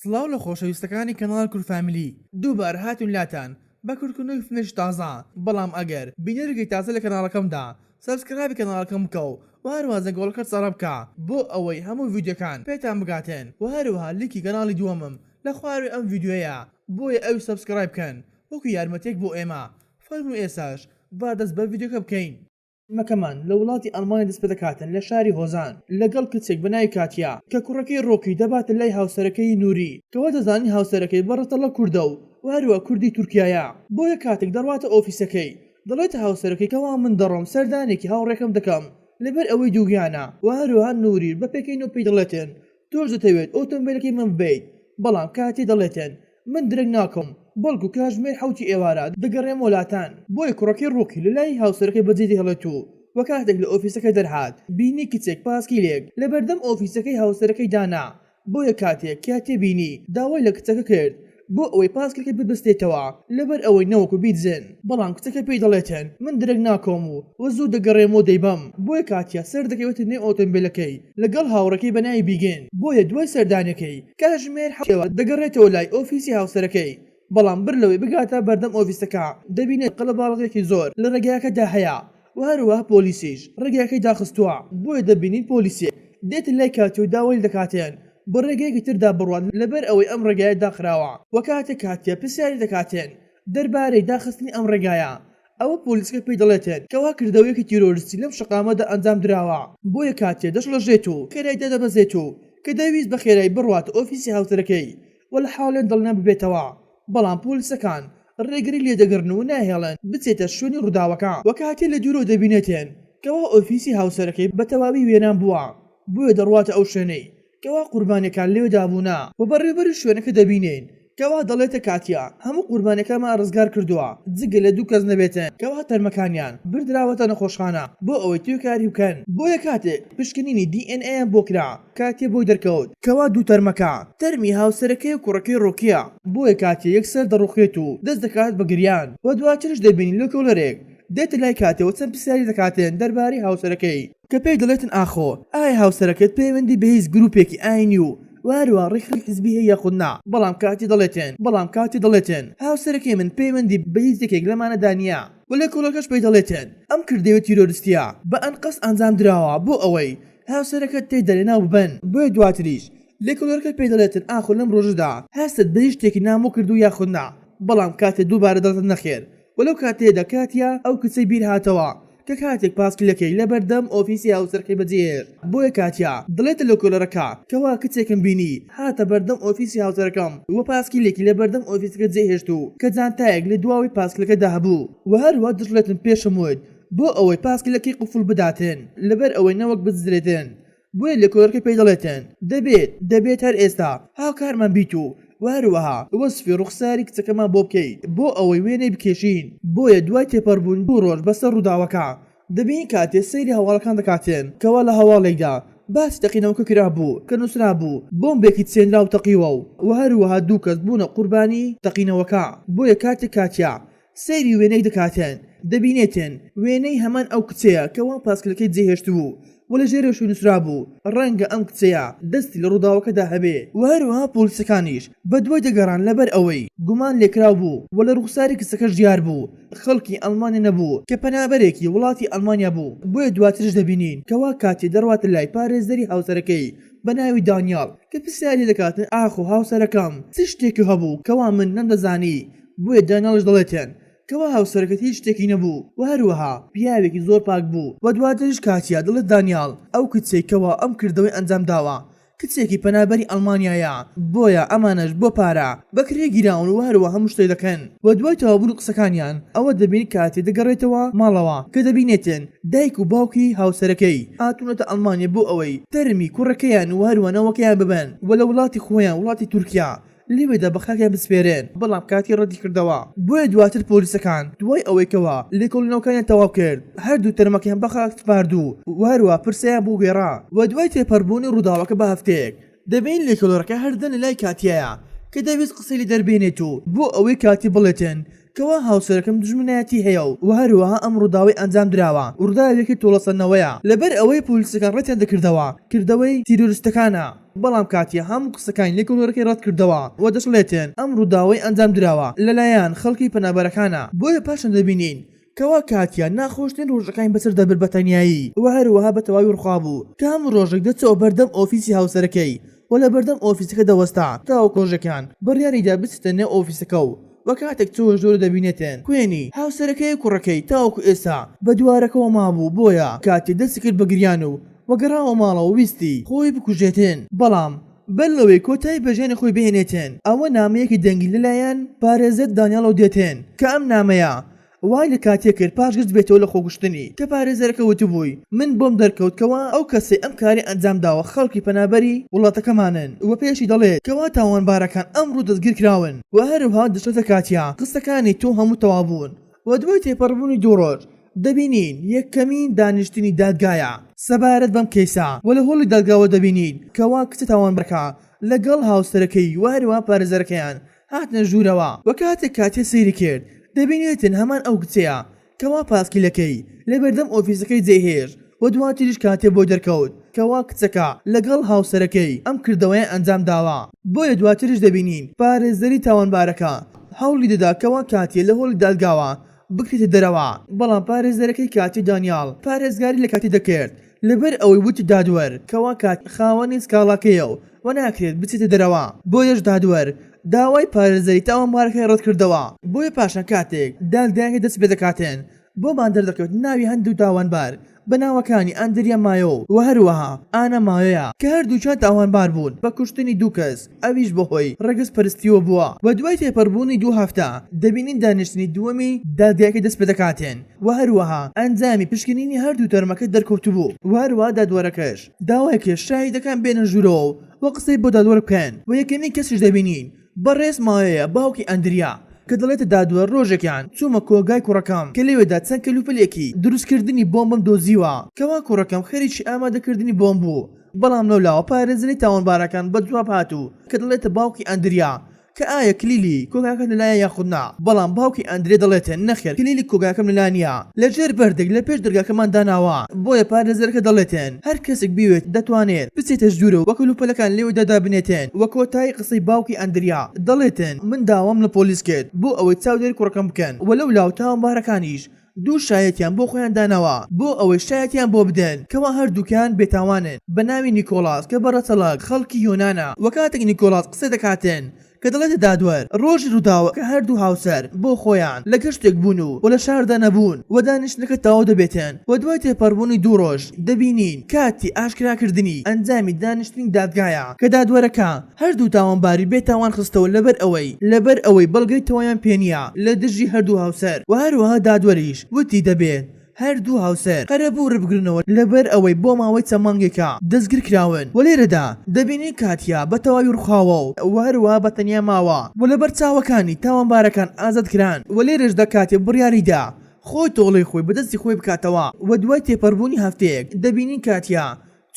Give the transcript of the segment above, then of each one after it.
سڵاو لە خۆشەویستەکانی کەناڵ کورد فامیلی دووبارە هاتوین لاتان بە کورتکردنەوەی فیلمێکی تازە بەڵام ئەگەر بینەرێکی تازە لە کەناڵەکەمدا subscribe ی کەناڵەکەم بکە و هەروەها زەنگۆڵەکەت سەڕە بکە بۆ ئەوەی هەموو ڤیدیۆکان پێتان بگاتن وە هەروەها لینکی کەناڵی دووەمم لە خواروی ئەم ڤیدیۆیە بۆیە ئەویش subscribe بکەن وەکو یارمەتیەک بۆ ئێمە فەرموو ئێستاش با دەست بە ڤیدیۆکە بکەین. فیلمەکەمان لە وڵاتی ئەڵمانیا دەست پێدەکاتن لە شاری هۆزان لەگەڵ کچێک بە ناوی کاتیا کە کوڕەکەی ڕۆکی دەباتە لای هاوسەرەکەی نوری کە وا دەزانین هاوسەرەکەی بە ڕەتەڵە کوردە و هەروە کوردی تورکیایە بۆیە کاتێک دەڕواتە ئۆفیسەکەی دەڵێتە هاوسەرەکەی کەوا من دەڕۆم سەردانێکی هاوڕێکەم دەکەم لەبەر ئەوەی دووگیانە و هەروەها نوریش بە پێکەینەوە پێی دەڵێتن تۆش دەتەوێت ئۆتۆمبێلەکەی من ببەیت بەڵام کاتیا دەڵێتن من درەنگ ناکەوم، بەڵکو کاتژمێر حەوتی ئێوارە دەگەڕێمەوە لاتان. بۆیە کوڕەکەی ڕووکی لە لای هاوسەرەکەی بەجێ دەهێڵێت و وە کاتێک لە ئۆفیسەکە دەرهات بینی کچێک پاسکیلێک لەبەردەم ئۆفیسەکەی هاوسەرەکەی دانا، بۆیە کاتێک کاتیا بینی داوای لە کچەکە کرد بۆ ئەوەی پاسکیلەکەی ببەستێتەوە لەبەر ئەوەی نەوەکو بیدزن، بەڵام کچەکە پێی دەڵێتن من درەنگ ناکەوم و وە زوو دەگەڕێمەوە دەیبەم، بۆیە کاتیا سەردەکەوێتە نێو ئۆتۆمبێلەکەی لەگەڵ هاوڕێکەی بەناوی بیگن، بۆیە دوای سەردانەکەی کاتژمێر حەوت دەگەڕێتەوە لای ئۆفیسی هاوسەرەکەی، بەڵام بەر لەوەی بگاتە بەردەم ئۆفیسەکە دەبینێت قەڵەباڵغێکی زۆر لە ڕێگاکەدا هەیە و هەروەها پۆلیسیش ڕێگاکەی داخستووە، بۆیە دەبینین پۆلیسێک دێتە لای کاتیا و داوای لێدەکاتێن بە ڕێگایەکی تردا بڕوات لەبەر ئەوەی ئەم ڕێگایە داخراوە و کاتێک کاتیا پرسیاری دەکاتێن دەربارەی داخستنی ئەم ڕێگایە ئەوە پۆلیسەکە پێی دەڵێتن کەوا کردەوەیەکی تیرۆریستی لەم شەقامەدا ئەنجام دراوە، بۆیە کاتیا دەشڵەژێت و خێرای دادەبەزێت و کە دەیویست بە خێرایی بڕواتە ئۆفیسی هاوسەرەکەی و لە حاڵیان دڵنیا ببێتەوە، بەڵام پۆلیسەکان ڕێگری لێدەگرن و ناهێڵن بچێتە شوێنی ڕووداوەکە و کاتیا لە دوورەوە دەبینێتن کەوا ئۆفیسی هاوسەرەکەی بە تەواوی وێران بووە، بۆیە دەڕواتە ئەو شوێنەی کەوا قوربانیەکان لەوێدا بوونە و بەڕێوبەری شوێنەکە دەبینین کەوا دەڵێتە کاتیا هەموو قوربانیەکانمان ڕزگار کردووە جگە لە دوو کەس نەبێتن کەوا تەرمەکانیان بردراوەتە نەخۆشخانە بۆ ئەوەی توێکاری بکەن بۆیە کاتێک پشکنینی دی ئێن ئەیان بۆ کرا کاتیا بۆی دەرکەوت کەوا دوو تەرمەکە تەرمی هاوسەرەکەی و کوڕەکەی ڕۆکیە بۆیە کاتیا یەکسەر دەڕوخێت و دەست دەکات بە گریان و دواترش دەبینین لێکۆڵەرێک دێتە لای کاتیا و چەند پرسیارێک دەکاتن دەربارەی هاوسەرەکەی. کە پێی دەڵێتن ئاخۆ ئایا هاوسەرەکەت پەیوەندی بە هیچ گروپێکی ئاینی و وهەروەها ڕێکخراوی حزبی هەیە یاخود نا، بەڵام کاتێ دەڵێتن بەڵام کاتێ دەڵێتن هاوسەرەکەی من پەیوەندی بە هیچ یەکێک لەمانەدا نییە و لێکۆڵەرەکەش پێی دەڵێتن ئەم کردەوە تیرۆرستیە بە ئەنقەست ئەنجام دراوە بۆ ئەوەی هاوسەرەکەت تێیدا لەناو ببەن بۆیە دواتریش لێکۆڵەرەکە پێی دەڵێتن ئاخۆ لەم ڕۆژەدا هەستت بە هیچ شتێکی نامۆ کردووە یاخود نا، بەڵام کاتێ دووبارە دەڵێتن نەخێر و لەو کاتەیەدا کاتیا ئەو کچەی بیر هاتەوە کە کاتێک پاسکیلەکەی لەبەردەم ئۆفیسی هاوسەرەکەی بەجێهێشت بۆیە کاتیا دەڵێتە لێکۆڵەرەکە کەوا کچێکم بینی هاتە بەردەم ئۆفیسی هاوسەرەکەم و پاسکیلێکی لەبەردەم ئۆفیسەکە جێهێشت و کە جانتایەک لە دواوەی پاسکیلەکەدا هەبوو و هەروا دەشڵێتن پێشم وت بۆ ئەوەی پاسکیلەکەی قوفڵ بداتن لەبەر ئەوەی نەوەک بدزرێتن بۆیە لێکۆڵەرەکە پێی دەڵێتن دەبێت دەبێت هەر ئێستا هاوکارمان بیت و وە هەروەها وەسفی ڕوخساری کچەکەمان بۆ بکەیت بۆ ئەوەی وێنەی بکێشین بۆیە دوای تێپەڕبوون دوو ڕۆژ بەسەر ڕووداوەکە دەبینین کاتێ سەیری هەواڵەکان دەکاتن کەوا لە هەواڵێکدا باسی تەقینەوەکە کرابوو کە نوسرابوو بۆمبێکی چێنراو تەقیوە و وە هەروەها دوو کەس بوونە قوربانی تەقینەوەکە بۆیە کاتێک کاتیا سەیری وێنەیەک دەکاتن دەبینێتن وێنەی هەمان ئەو کچەیە کەوا پاسکیلەکەی جێهێشتبوو و لە ژێرەوشی نوسرابوو ڕەنگە ئەم کچەیە دەستی لە ڕووداوەکەدا هەبێ و هەروەها پۆلیسەکانیش بەدوای دەگەڕان لەبەر ئەوەی گومان لێکراو بوو و لە ڕوخساری کچەکەش دیار بوو خەڵکی ئەڵمانیا نەبوو کە پەنابەرێکی وڵاتی ئەڵمانیا بوو بۆیە دواترش دەبینین کەوا کاتێ دەڕواتە لای پارێزەری هاوسەرەکەی بە ناوی دانیاڵ کە پرسیاری لێدەکاتن ئاخۆ هاوسەرەکەم چ شتێکی هەبوو کەوا من نەمدەزانی بۆیە دانیاڵیش دەڵێتن کەوا هاوسەرەکەت هیچ شتێکی نەبوو و هەروەها پیاوێکی زۆر پاک بوو و دواتریش کاتیا دەڵێت دانیاڵ ئەو کچەی کەوا ئەم کردەوەی ئەنجام داوە کچێکی پەنابەری ئەڵمانیایە بۆیە ئەمانەش بۆ پارە بەکرێ گیراون و هەروە هەموو شتێک دەکەن و دوای تەواوبوونی قسەکانیان ئەوە دەبینی کاتێ دەگەڕێتەوە ماڵەوە کە دەبینێتن دایک و باوکی هاوسەرەکەی هاتوونەتە ئەڵمانیا بۆ ئەوەی تەرمی کوڕەکەیان و هەروە نەوەکەیان ببەن و لە وڵاتی خۆیان وڵاتی تورکیا لەوێدا بە خاکیان بسپێرێن، بەڵام کاتی ڕەتیکردەوە، بۆیە دواتر پۆلیسەکان دوای ئەوەی کەوا لێکۆڵینەوەکانیان تەواو کرد هەردوو تەرمەکەیان بە خاک سپارد و هەروا پرسەیان بۆ گێڕا و دوای تێپەڕبوونی ڕووداوەکە بە هەفتەیەک دەبینین لێکۆڵەرەکە هەردەم لەلای کاتیایە کە دەیویست قسەی لێ دەربێنێت و بۆ ئەوەی کاتی بڵێتن کەوا هاوسەرەکەم دوژمنایەتی هەیە و هەروەها ئەم ڕووداوەی ئەنجام دراوە ڕووداوێکی تۆڵەسەندنەوەیە لەبەر ئەوەی پۆلیسەکان ڕەتیان دەکردەوە کردەوەی تیرۆریستەکانە. بەڵام کاتیا هەموو قسەکانی لێکۆڵەرەکەی ڕەتکردەوە و دەشڵێتن ئەم ڕووداوەی ئەنجامدراوە لەلایەن خەڵکی پەنابەرەکانە بۆیە پاشان دەبینین کەوا کاتیا ناخۆشترین ڕۆژەکانی بەسەر دەبرد بە تەنیایی و هەروەها بە تەواوی ڕوخابوو کە هەموو ڕۆژێک دەچەوە بەردەم ئۆفیسی هاوسەرەکەی و لەبەردەم ئۆفیسەکە دەوەستا تاوەکو ڕۆژێکیان بڕیاریدا بچێتە نێو ئۆفیسەکە و و کاتێک چووە ژوورە دەبینێتن خوێنی هاوسەرەکەی و کوڕەکەی تاوەکو ئێستا بە دوارەکەوە مابوو بۆیە کاتیا دەستی کرد بە گریان و و گەڕاوە ماڵەوە ویستی خۆی بکوژێتن بەڵام بەر لەوەی کۆتایی بە ژیانی خۆی بهێنێتن ئەوە نامەیەکی دەنگی لەلایەن پارێزەر دانیاڵەوە دێتن کە ئەم نامەیە وای لە کاتیا کرد پاشگەز بێتەوە لە خۆکوشتنی کە پارێزەرەکە وتبووی من بۆم دەرکەوت کەوا ئەو کەسەی ئەم کارەی ئەنجام داوە خەڵکی پەنابەری وڵاتەکەمانن و پێشی دەڵێت کەوا تاوانبارەکان ئەمڕۆ دەستگیرکراون و هەروەها دەشڵێتە کاتیا قسەکانی تۆ هەموو تەواو بوون و دوای تێپەڕبوونی دوو ڕۆژ دەبینین یەکەمین دانیشتنی دادگایە سەبارەت بەم کەیسە و لە هۆڵی دادگاوە دەبینین کەوا کچە تاوانبارەکە لەگەڵ هاوسەرەکەی و هەروەها پارێزەرەکەیان هاتنە ژوورەوە و کاتێک کاتیا سەیری کرد دەبینێتن هەمان ئەو کچەیە کەوا پاسکیلەکەی لەبەردەم ئۆفیسەکەی جێهێشت و دواتریش کاتێ بۆی دەرکەوت کەوا کچەکە لەگەڵ هاوسەرەکەی ئەم کردەوەیان ئەنجام داوە. بۆیە دواتریش دەبینین پارێزەری تاوانبارەکە هەوڵی دەدا کەوا کاتیە لە هۆڵی دادگاوە بکرێتە دەرەوە، بەڵام پارێزەرەکەی کاتی دانیاڵ پارێزگاری لە کاتی دەکرد لەبەر ئەوەی وتی دادوەر کەوا کاتی خاوەنی سکاڵاکەیە و ناکرێت بچێتە دەرەوە، بۆیەش دادوەر داوای پارێزەری تاوانبارەکەی ڕەتکردەوە. بۆیە پاشان کاتێک دادگایەکە دەست پێدەکاتن بۆمان دەردەکەوێت ناوی هەندوو تاوانبار بە ناوەکانی ئەندریا مایۆ و هەروەها ئانا مایۆیە کە هەردووکیان تاوانبار بوون بە کوشتنی دوو کەس ئەویش بەهۆی ڕەگەز پەرستیەوە بووە و دوای تێپەڕبوونی دوو هەفتە دەبینین دانیشتنی دووەمی دادگایەکە دەست پێدەکاتن و هەروەها ئەنجامی پشکنینی هەردوو تەرمەکە دەرکەوتبوو و هەروەها دادوەرەکەش داوای کرد شاهیدەکان بێنە ژوورەوە و قسەی بۆ دادوەر بکەن و یەکەمین کەسیش دەبینین بەڕێز مایۆیە باوکی ئەندریا کە دەڵێتە دادوەر ڕۆژێکیان چوومە کۆگای کوڕەکەم کە لەوێدا چەند کەلوپەلێکی دروستکردنی بۆمبم دۆزیوە کەوا کوڕەکەم خەریکی ئامادەکردنی بۆمب بوو بەڵام لەولاوە پارێزەری تاوانبارەکان بە جواب هات و کە دەڵێتە باوکی ئەندریا کە ئایا کلیلی کۆگاکەت لەلایە یاخود نا بەڵام باوکی ئەندرێ دەڵێتن نەخێر کلیلی کۆگاکەم لەلا نییە لەژێر بەردێک لە پێش دەرگاکەمان داناوە بۆیە پارێزەرەکە دەڵێتن هەر کەسێک بیەوێت دەتوانێت بچێتە ژوورەوە و کەلوپەلەکان لێوەدا دابنێتن و کۆتایی قسەی باوکی ئەندریا دەڵێتن من داوام لە پۆلیس کرد بۆ ئەوەی چاودێری کوڕەکەم بکەن و لەولاو تاوانبارەکانیش دوو شایەتیان بۆ خۆیان داناوە بۆ ئەوەی شایەتیان بۆ بدەن کەوا هەردووکیان بێتاوانن بە ناوی نیکۆڵاس کە بە ڕەچەڵەک خەڵکی یۆنانە و کاتێک نیکۆڵاس قسە دەکاتن کە دەڵێتە دادوەر ڕۆژی ڕووداوەکە هەردوو هاوسەر بۆ خۆیان لە گەشتێک بوون و و لە شاردا نەبوون و دانیشتنەکە تەواو دەبێتن و دوای تێپەڕبوونی دوو ڕۆژ دەبینین کاتی ئاشکراکردنی ئەنجامی دانیشتنی دادگایە کە دادوەرەکە هەردوو تاوانباری بێ تاوان خستەوە لەبەر ئەوەی لەبەر ئەوەی بەڵگەی تەوایان پێ نییە لە دژی هەردوو هاوسەر و هەروەها دادوەریش وتی دەبێت هەردوو هاوسەر قەرەبوو ربگرنەوە لەبەر ئەوەی بۆ ماوەی چەند مانگێکە دەستگیرکراون و لێرەدا دەبینین کاتیا بە تەواوی ڕوخاوە و هەروەها بە تەنیا ماوە و لەبەر چاوەکانی تاوانبارەکان ئازاد کران و لێرەشدا کاتیا بڕیاریدا خۆی تۆڵەی خۆی بە دەستی خۆی بکاتەوە و دوای تێپەڕبوونی هەفتەیەک دەبینین کاتیا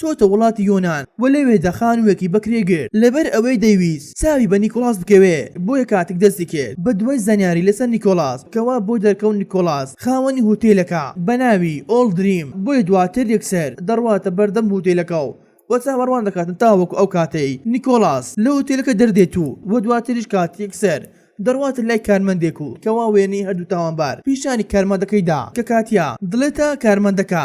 چۆتە وڵاتی یۆنان و لەوێدا خانووێکی بە کرێ گرت، لەبەر ئەوەی دەیویست چاوی بە نیکۆڵاس بکەوێ، بۆیە کاتێک دەستی کرد بە دوای زانیاری لەسەر نیکۆڵاس کەوا بۆی دەرکەوت نیکۆڵاس خاوەنی هوتێلەکە بە ناوی ئۆڵ دریم، بۆیە دواتر یەکسەر دەڕواتە بەردەم هوتێلەکە و و چاوەڕوان دەکاتن تاوەکو ئەو کاتەی نیکۆڵاس لە هوتێلەکە دەردێت و و دواتریش کات یەکسەر دەڕواتە لای کارمەندێک و کەوا وێنەی هەردوو تاوانبار پیشانی کارمەندەکەی دا کە کاتیا دڵێتە کارمەندەکە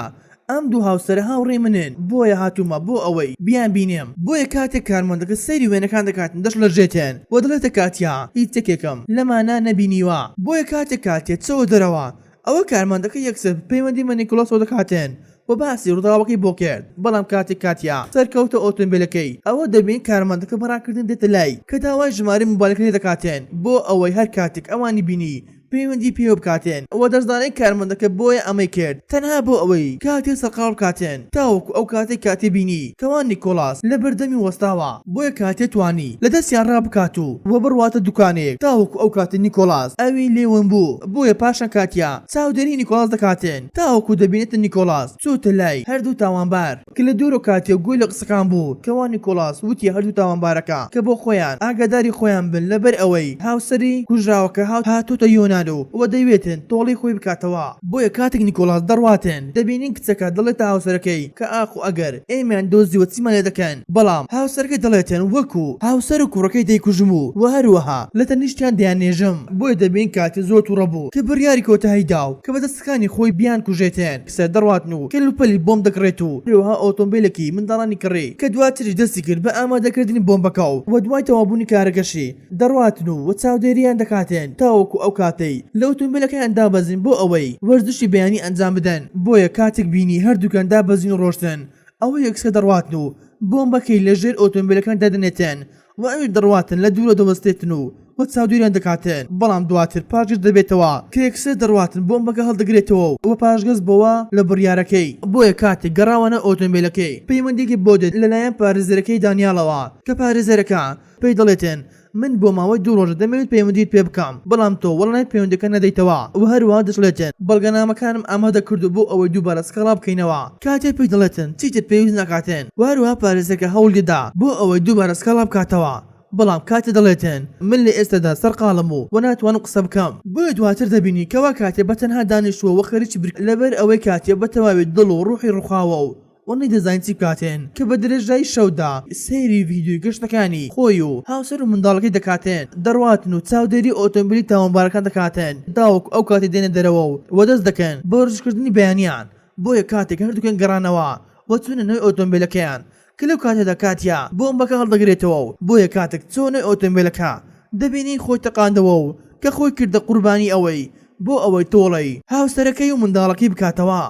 ئەم دوو هاوسەرە هاوڕێی منن بۆیە هاتوومە بۆ ئەوەی بیان بینم بۆیە کاتێک کارمەندەکە سەیری وێنەکان دەکاتن دەشڵەژێتن و دڵێتە کاتیا هیچ یەکێکم لەمانە نەبینیوە بۆیە کاتێک کاتیا چۆوە دەرەوە ئەوە کارمەندەکە یەکسەر پەیوەندی بە نیکۆڵاسەوە دەکاتن و باسی ڕووداوەکەی بۆ کرد، بەڵام کاتێک کاتیا سەرکەوتە ئۆتۆمبێلەکەی ئەوە دەبینی کارمەندەکە بە ڕاکردن دێتە لای کە داوای ژمارەی مۆبایلەکەی لێ دەکاتن بۆ ئەوەی هەر کاتێک ئەوانی بینی پەیوەندی پێوە بکاتن و دەشزانێت کارمەندەکە بۆیە ئەمەی کرد تەنها بۆ ئەوەی کاتیا سەرقاڵ بکاتن تاوەکو ئەو کاتەی کاتیا بینی کەوا نیکۆڵاس لە بەردەمی وەستاوە بۆیە کاتیا توانی لە دەستیان ڕابکات و و بڕواتە دوکانێک تاوەکو ئەو کاتەی نیکۆڵاس ئەوی لێ ون بوو بۆیە پاشان کاتیا چاودێری نیکۆڵاس دەکاتن تاوەکو دەبینێتن نیکۆڵاس چۆتە لای هەردوو تاوانبار کە لە دوورەوە کاتیا گوێی لە قسەکان بوو کەوا نیکۆڵاس وتی هەردوو تاوانبارەکە کە بۆ خۆیان ئاگاداری خۆیان بن لەبەر ئەوەی هاوسەری کوژراوەکە هاتۆتە یۆنان. زیندان و وە دەیوێتن تۆڵەی خۆی بکاتەوە. بۆیە کاتێک نیکۆلاس دەڕواتن دەبینین کچەکە دەڵێتە هاوسەرەکەی کە ئاخۆ ئەگەر ئێمەیان دۆزیوە چیمان لێ دەکەن، بەڵام هاوسەرەکەی دەڵێتن وەکو هاوسەر و کوڕەکەی دەیکوژم و وە هەروەها لە تەنیشتیان دەیاننێژم. بۆیە دەبینین کاتێ زۆر توڕە بوو کە بڕیاری کۆتایی دا و کە بە دەستەکانی خۆی بیانکوژێتن. کچە دەڕواتن و کەلوپەلی بۆمب دەکڕێت و هەروەها ئۆتۆمبیلێکی منداڵانی کڕی کە دواتریش دەستی کرد بە ئامادەکردنی بۆمبەکە و وە دوای تەواوبوونی کارەکەشی دەڕواتن و وە چاودێریان دەکاتن تاوەکو ئەو کاتەی لە ئۆتۆمبیلەکەیان دابەزین بۆ ئەوەی وەرزشی بەیانی ئەنجام بدەن، بۆیە کاتێک بینی هەردووکیان دابەزین و ڕۆشتن ئەوە یەکسەر دەڕواتن و بۆمبەکەی لە ژێر ئۆتۆمبیلەکان دادەنێتن و ئەویش دەڕواتن لە دوورە دەوەستێتن و وە چاودێریان دەکاتن، بەڵام دواتر پاشگەز دەبێتەوە کە یەکسەر دەڕواتن بۆمبەکە هەڵدەگرێتەوە و پاشگەز بۆوە لە بڕیارەکەی، بۆیە کاتێک گەڕاوە ناو ئۆتۆمبیلەکەی پەیوەندیەکی بۆ دێت لەلایەن پارێزەرەکەی دانیاڵەوە کە پارێزەرەکە پێی دەڵێتن من بۆ ماوەی دوو ڕۆژە دەمەوێت پەیوەندیت پێ بکەم، بەڵام تۆ وەڵامی پەیوەندیەکە نادەیتەوە و هەروەها دەشڵێتن بەڵگەنامەکانم ئامادە کردووە بۆ ئەوەی دووبارە سکاڵا بکەینەوە. کاتێ پێی دەڵێتن چیتر پێویست ناکاتن و هەروەها پارێزەرەکە هەوڵی دەدا بۆ ئەوەی دووبارە سکاڵا بکاتەوە، بەڵام کاتێ دەڵێتن من لە ئێستادا سەرقاڵم و و ناتوانم قسە بکەم. بۆیە دواتر دەبینی کەوا کاتێ بە تەنها دانیشتووە و خەریکی لەبەر ئەوەی کاتێ بە تەواوی دڵ و ڕوحی ڕوخاوە و و نەیدەزانی چی بکاتن کە بە درێژایی شەودا سەیری ڤیدیۆی گەشتەکانی خۆی و هاوسەر و منداڵەکەی دەکاتن، دەڕواتن و چاودێری ئۆتۆمبیلی تاوانبارەکان دەکاتن تاوەکو ئەو کاتەی دێنە دەرەوە و و دەست دەکەن بە وەرزشکردنی بەیانیان، بۆیە کاتێک هەردووکیان گەڕانەوە و چوونە نێو ئۆتۆمبیلەکەیان کە لەو کاتەدا کاتیا بۆمبەکە هەڵدەگرێتەوە و بۆیە کاتێک چووە نێو ئۆتۆمبیلەکە دەبینین خۆی تەقاندەوە و کە خۆی کردە قوربانی ئەوەی بۆ ئەوەی تۆڵەی هاوسەرەکەی و منداڵەکەی بکاتەوە.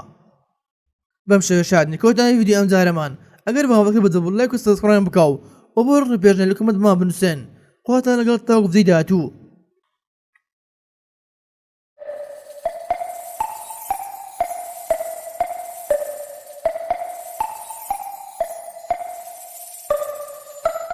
بەم شێوەیە شادنی کۆتایی ڤیدیۆی ئەمجارەمان ئەگەر بابەتەکە بەدڵ بوو لایک و subscribe بکە و وە بۆ ڕق و پێشنیار لە comment بۆمان بنوسن خواتان لەگەڵ تاوەکو ڤیدیۆی داهاتوو.